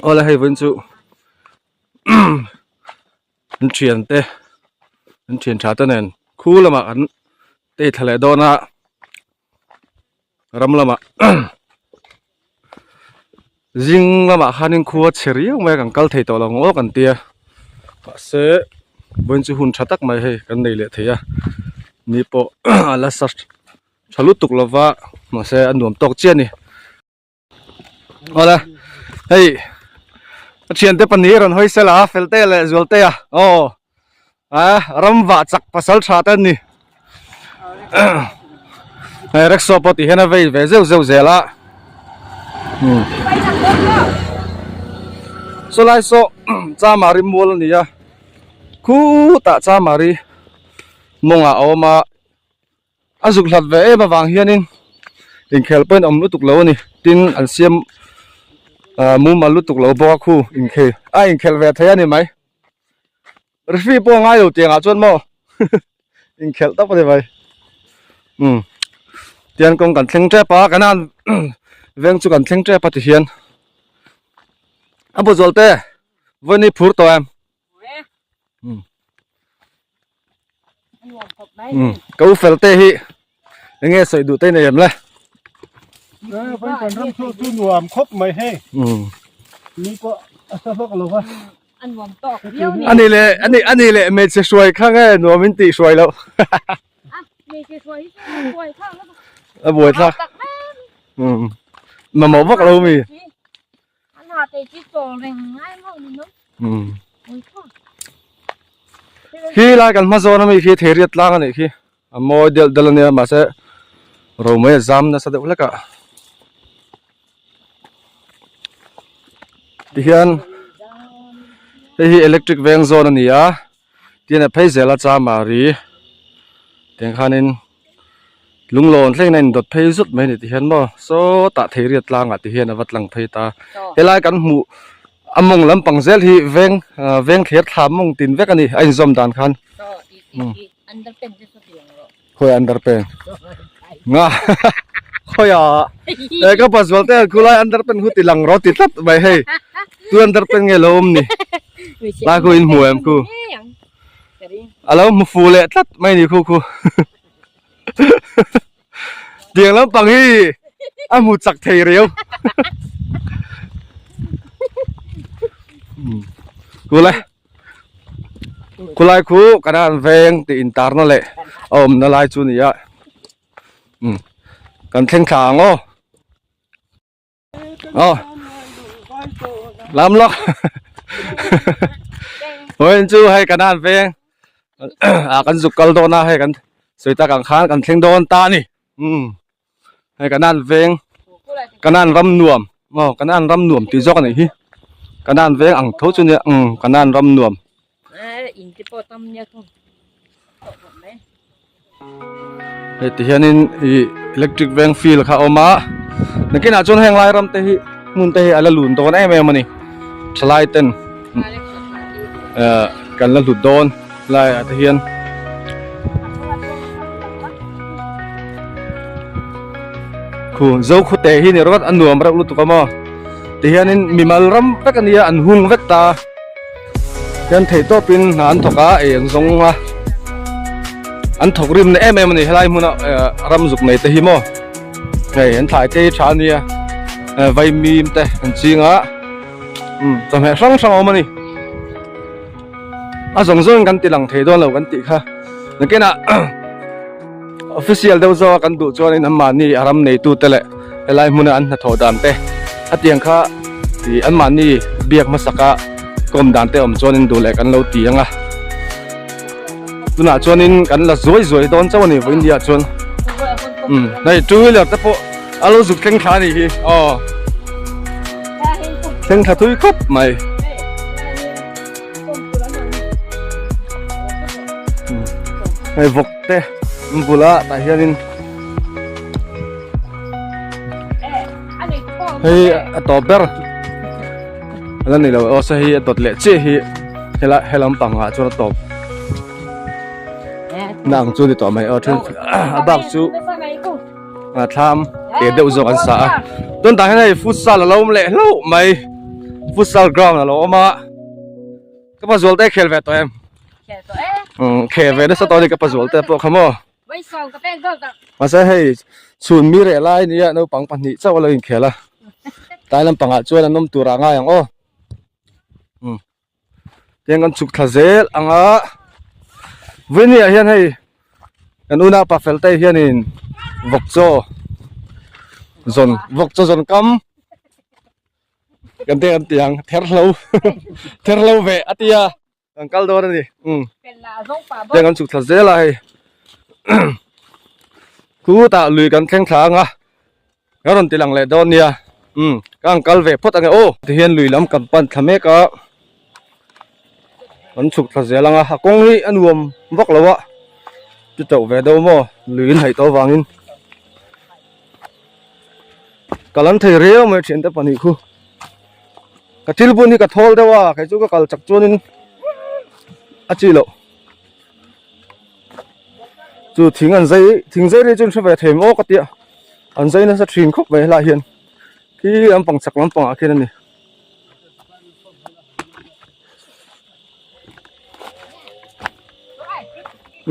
Awle hei vawiin chu an thian te an thian tha te nen khu lamah an tei thla leh dawn a ram lamah zing lamah khanin khua chhe riau mai a kan kal thei tawh lo ang aw kan tia mahse vawiin chu hun tha tak mai hei kan nei leh thei a ni pawh a la sa tha lutuk lova mahse a nuam tawk chiah a ni. Awle hei a thiante pahnih a rawn hawi sel a Feltea leh Zualtea aw a ramvah chak pasal tha te an ni hei rickshaw pawh tih hian a vei ve zeuh zeuh zel a saw lai saw Chamari mual a ni a khutah Chamari mawngah a awm a. A zuk hlat ve em avang hianin inkhel pawhin awm lutuk lo a ni tin an siam ah mumal lutuk lo bawk a khu inkhel a inkhel ve thei a ni mai referee pawh a ngai lo tiang ah chuan maw inkhelh tawp a ni mai umm tian kawng kan thleng tep a kan han veng chu kan thleng tep a ti hian a bu zawlte vawiin hi phur tawh em. Ka u fel te hi enge sawi duh te nei em le Vai kan ram chu chu nuam khawp mai hei ni pawh a sa vak lo va ani le ani ani le hmeichhe hruai kha nge nuam in tih hruai loh a buai thlak mamawh vak lo mi Khi lai kan hma zawn ami khi thei riat tlang a nih khi a mawi delh delh a nia mahse romei a zam nasa deuh hlek a tihian hei hi electric veng zawn a ni a tin a phei zel a chamari tiang khanin. Lunglawn thlengin a indawt phei zut mai a ni ti hian maw sawtah thei riat tlangah ti hian a va tlang phei ta helai kan hmuh a mawng lampang zel hi veng ah veng thler thla mawng tin vek a ni a inzawm dan khan khawi underpant nga khawi ah e ka pasal te khulai underpant khu ti lang rawh ti tlat mai hei tu underpant nge lo awm ni lai khu in hmu em khu. A lo hmu fu leh tlat mai ni khu khu tiang lampang hi a hmu chak thei riau kule khulai khu kan an veng tih intar na leh a awmna lai chu a ni a kan thleng thla ang aw. Aw lam lawk vawiin chu hei kan han veng ah kan zuk kal dawn a hei kan sawi tak ang khan kan thleng dawn ta a ni umm hei kan han veng kan han ram nuam aw kan han ram nuam tih zawk a nih hi kan han veng ang tho chu nia umm kan han ram nuam. Hei ti hianin ih electric veng field kha a awm a nakinah chuan heng lai ram te hi hmun te hi a la lun dawn em em a ni thalai ten eh kan la hlut dawn laiah te hian khu zo khawte hi ni rawt a nuam reuh lutuk a maw ti hianin mimal ram vek a nia an hung vek ta. Hian theih tawpin hna an thawk a ei an zawng a an thawk rim na em em a ni helai hmuna eh ram zuk nei te hi maw hei an thlai te hi tha a nia eh vaimim te an ching a umm chawhmeh hrang hrang a awm a ni a zawng zawngin kan ti lang thei dawn lo kan tih kha nakinah official deuh zawk a kan duh chuanin anmahni a ram neitu te leh helai hmuna an hnathawh dan te a tiang kha ih anmahni biak hmasaka kawm dan te awm chuanin duh leh kan lo ti ang a tunah chuanin kan la zuai zuai dawn chauh a ni vawiin ni ah chuan umm hei two wheeler te pawh a lo zuk thleng thla a nih hi aw thleng thla thui khawp mai. Hei vawk te an bula tah hianin hei a tawp ber a la ni lo aw saw hi a dawt leh chiah hi hela he lampang ah chuan a tawp na ang chu a ni tawh mai aw then a bak chu a thlam te deuh zawk an sa a tun tah hian hei futsal a lo awm leh hlauh mai. Futsal ground a lo awm a ka pa zual te khel ve tawh em Khel tawh e. Umm khel ve nasa tawh a ni ka pa zual te pawh kha maw. Vawisawm ka pek zawk tak. Mahse hei chhun mi reh lai nia naupang pahnih chauh a lo inkhel a tlai lampangah chuan an awm tur ah ngai ang aw. Umm tiang kan chhuk thla zel ang a Vawini ah hian hei kan unaupa fel te hianin vawk chaw zawn vawk chaw zawn kam kan te kan ti ang ther hlo ther hlo ve a tia kan kal dawn a ni umm tiang kan chhuk thla zel a hei khutah lui kan thleng thla ang a. Ka rawn ti lang leh dawn nia umm ka ang kal ve phawt ange aw. Tihian lui lam kan pan thla mek a kan chhuk thla zel ang a a kawng hi a nuam vak lo a chu chauh ve deuh maw lui in haih tawh avangin ka lam thei riau mai thiante pahnih khu ka thil bun hi ka thawl deuh a kei chu ka kal chak chuanin a chi loh. Chu thing an zai thing zai ri chu an hre ve thei maw ka tia an zai nasa thin khawp mai helaiah hian khi lampang chak lampang ah khian a ni.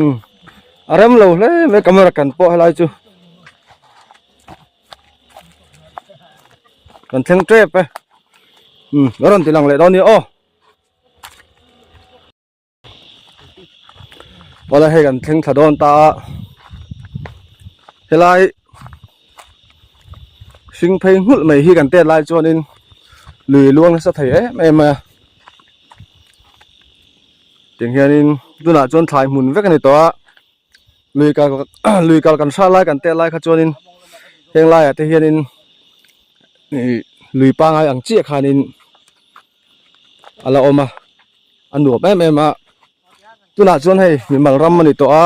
Umm a rem lo hle mai camera kan pawh helai chu kan thleng tep e umm a rawn ti lang leh dawn nia aw. Awle hei kan thleng thla dawn ta a helai hring phei nghulh mai hi kan tet lai chuanin lui luang nasa thei em em mai a tiang hianin tunah chuan thlai hmun vek a ni tawh a lui kal lui kal kan hral lai kan tet lai kha chuanin heng laiah te hianin ih lui pangai ang chiah khanin. A la awm a a nuam em em a tunah chuan hei mimal ram a ni tawh a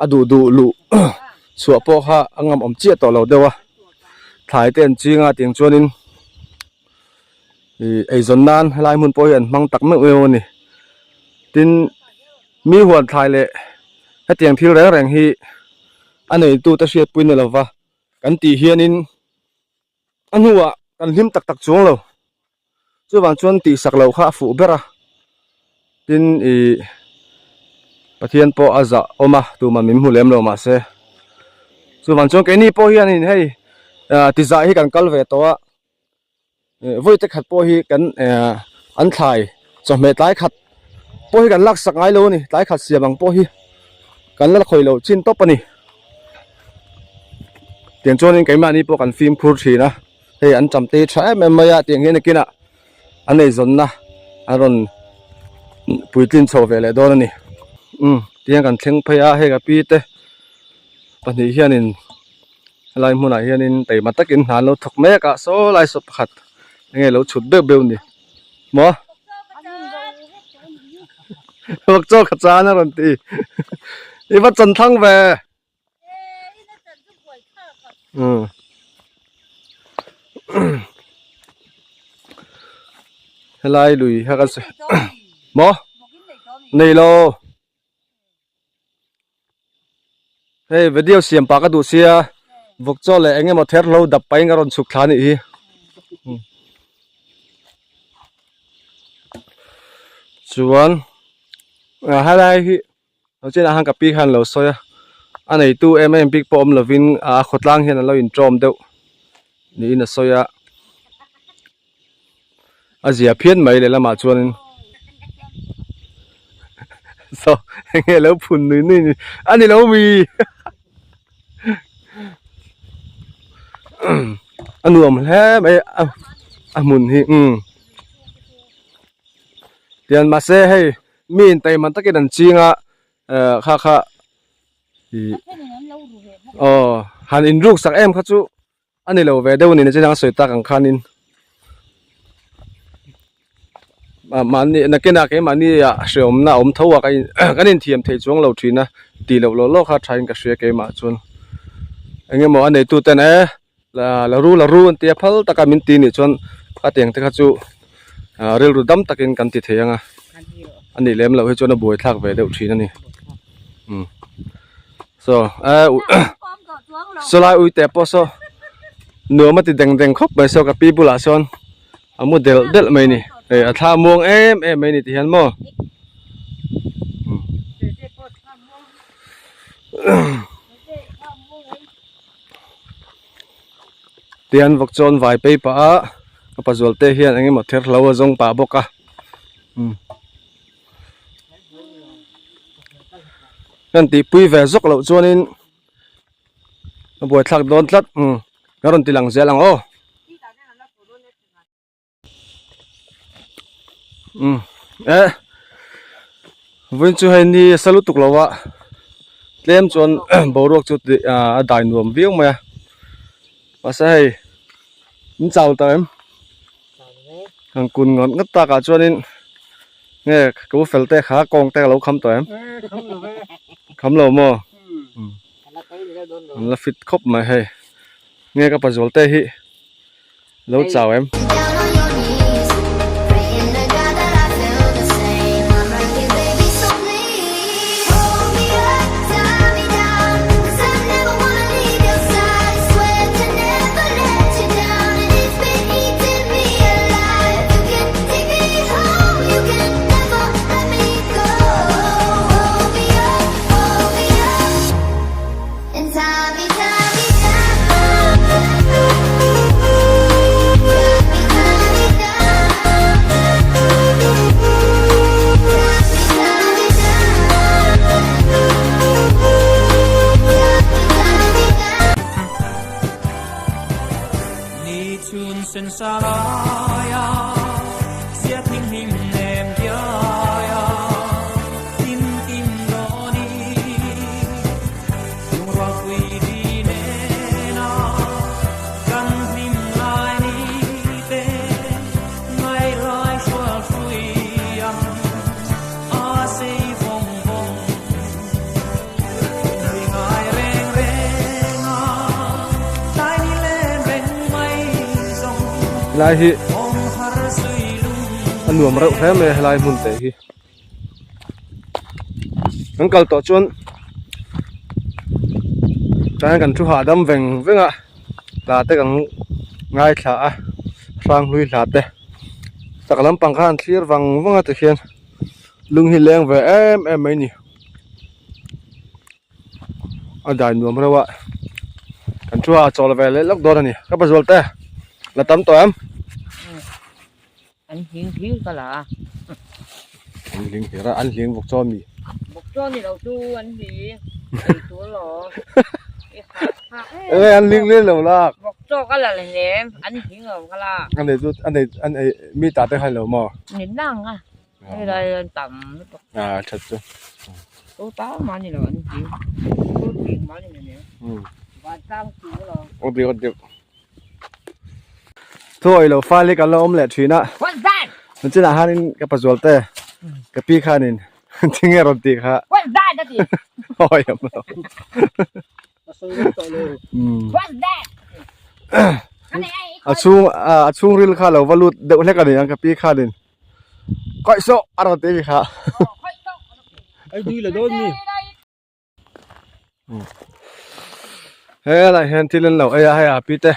a duh duh luh chhuah pawh kha a ngam awm chiah tawh lo deuh a thlai te an ching a tiang chuanin ih eizawn nan helai hmun pawh hi an hmang tak meuh meuh a ni tin mi huan thlai leh hetiang thil reng reng hi a neitute hriatpui ni lova kan tih hianin. A hnuah kan hlim tak tak chuang lo chuvang chuan tihsak loh kha a fuh ber a tin ih Pathian pawh a zah awm a tumah min hmu lem lo mahse chuvang chuan keini pawh hianin hei ah tizah hi kan kal ve tawh a vawi te khat pawh hi kan eh an thlai chawhmeh tlai khat pawh hi kan laksak ngai lo a ni tlai khat siam ang pawh hi kan la khawih loh chin tawp a ni. Tiang chuanin keimahni pawh kan fimkhur thin a hei an cham te hi tha em em mai a tiang hian nakinah an eizawnna an rawn puitlin chho ve leh dawn a ni umm tiang kan thleng phei a hei ka pi te pahnih hianin helai hmunah hianin taima takin hna an lo thawk mek a saw lai saw pakhat enge lo chhut beuh beuh ni maw vawk chaw kha chan a rawn ti i va chan thlang ve. Helai lui kha kan sawi maw nei lo hei video siam pah ka duh sia vawk chaw leh eng emaw ther hlo dap pahin ka rawn chhuk thla a nih hi chuan helai hi. Lo chenah khan ka pi khan lo sawi a, a neitu em em bik pawh awm lovin a khawtlang hian an lo inṭawm deuh niin a sawi a, a zia phian mai lehlamah chuanin saw enge lo phun nui nui ni a ni lo mi a nuam hle mai a a hmun hi umm tian mahse hei. Mi in taiman takin an ching a eh kha kha ih aw han in ruk sak em kha chu a ni lo ve deuh a ni nachin a sawi tak ang khanin ah mahni nakinah keimahni ah hreawmna a awm tho a ka in kan inthiam thei chuang lo thin a tih loh lawh lawh kha thain ka hria keimah chuan eng emaw a neitu ten e la ru la ru an tia phal taka min ti nih chuan a tiang te kha chu ah rilru dam takin kan ti thei ang a a nih lem loh hi chuan a buai thlak ve deuh thin a ni umm saw eh saw lai ui te pawh saw nuam a ti deng deng khawp mai saw ka pi bulah sawn. A mu delh delh mai ni hei a thla muang em em mai ni ti hian maw tian vawk chuan vai phei pah a ka pazual te hian eng emaw ther hlo a zawng pah bawk a kan tihpui ve zawk loh chuanin a buaithlak dawn tlat umm ka rawn ti lang zel ang aw umm eh vawiin chu hei ni a sa lutuk lo a tlem chuan boruak chu tih ah a dai nuam viau mai a mahse hei in chau ta em han kun ngawt ngawt takah chuanin nge ka u fel te kha kawng te ka lo kham tawh em kham lo maw an la fit khawp mai hei nge ka pazual te hi lo chau em. Helai hi a nuam reuh hle mai a helai hmun te hi kan kal tawh chuan tah hian kan thu hahdam veng veng a hla te kan ngaithla a hranghlui hla te chak lampang khan thlir vang vang a tikhian lung hi leng ve em em mai a ni a dai nuam reuh a kan thu a chawl ve leh lawk dawn a ni ka pazual te la tam tawh em. An hling hlir ka la a. An hling hlir a, an hling bawk chaw mi. Bawk chaw ni lo chu an hling ei tur lo. E an hling hlir lo la. Bawk chaw ka la hnem, an hling lo ka la. An ei chu an ei an ei mi ta te khan lo maw. Ni nang a. Hei lai an tam lutuk. A that chu. To ta ma ni lo an hling. To hling ma ni ne. Van tlang chu lo. Odi odi. Thuawi lo fal hi kan la awm leh thin a. Chinah khanin ka pazual te ka pi khanin tinge rawn tih kha. Hawi am lo. A chhung a chhungril kha lo va lut deuh hlek a ni ang ka pi khanin kawih sawh a rawn ti a ni kha. Helai hian thil an lo ei a hei a pi te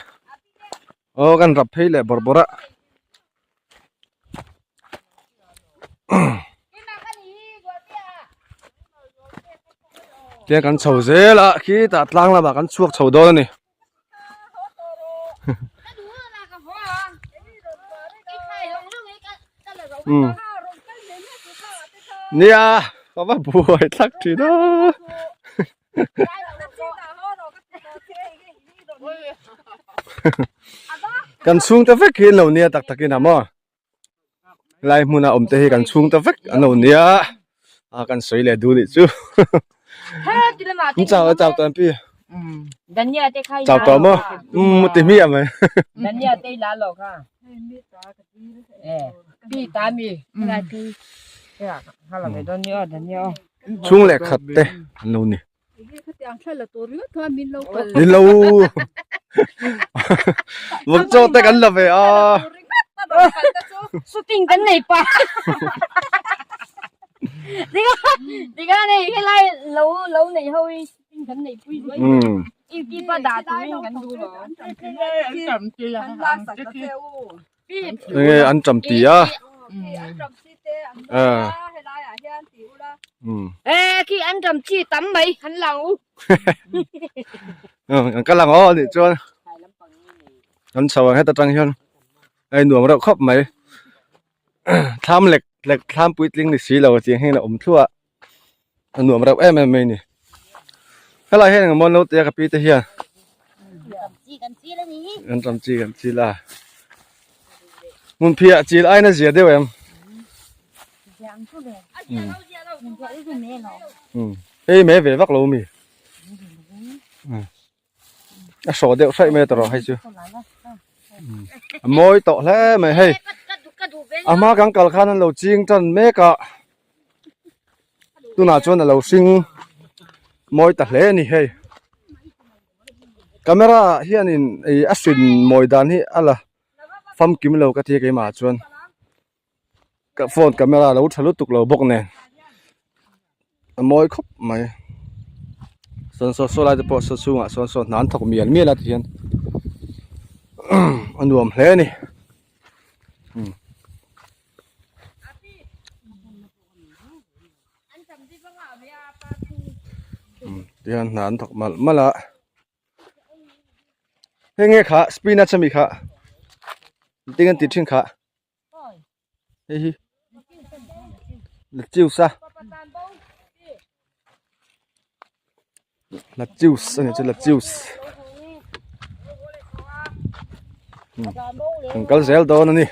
aw kan rap phei leh bawrh bawrh a. Tiang kan chho zel a khitah tlang lamah kan chhuak chho dawn a ni. Nia ka va buai thlak thin a kan chhungte vek hi an lo nia tak takin a maw Helai hmuna awm te hi kan chhung ta vek an lo nia a kan sawi leh duh nih chu in chau a chau tawh pi chau tawh maw umm ti hmiah mai chhung leh khat te an lo ni. Ni lo vawk chaw te kan la ve a shooting kan nei pa tiga nei helai lo lo nei ho hi shooting kan nei pui zuai i ki pa da turin kan du lo. Enge an ṭam ti a. E khi an ṭam chi tam mai han lang u. An kal ang aw anih chuan an chho ang heta tang hian a nuam reuh khawp mai. Thlam lek lek thlam puitling ni si lo tiang hian a awm thluah a. A nuam reuh em em mai a ni. Helai hian engemaw naute a ka pi te hian an tam chi kan chil a. Hmun phiah chil aina zia deuh em? Hei me ve vak lo mi. A hrawh deuh hraih mai a tawrh hei chu a mawi tawh hle mai hei a hma kan kal khan an lo ching tan mek a tunah chuan a lo hring mawi ta hle a ni hei camera ah hianin ih a hrin mawi dan hi a la famkim lo ka ti a keimah ah chuan ka phone camera lo tha lutuk lo bawk nen a mawi khawp mai sawn saw saw lai te pawh saw chhungah sawn saw hna an thawk mial mial a tihian a nuam hle a ni tihian hna an thawk malh malh a. Hei nge kha spinach ami kha tin an ti thin kha hei hi lettuce a lettuce a ni chu lettuce kan kal zel dawn a ni.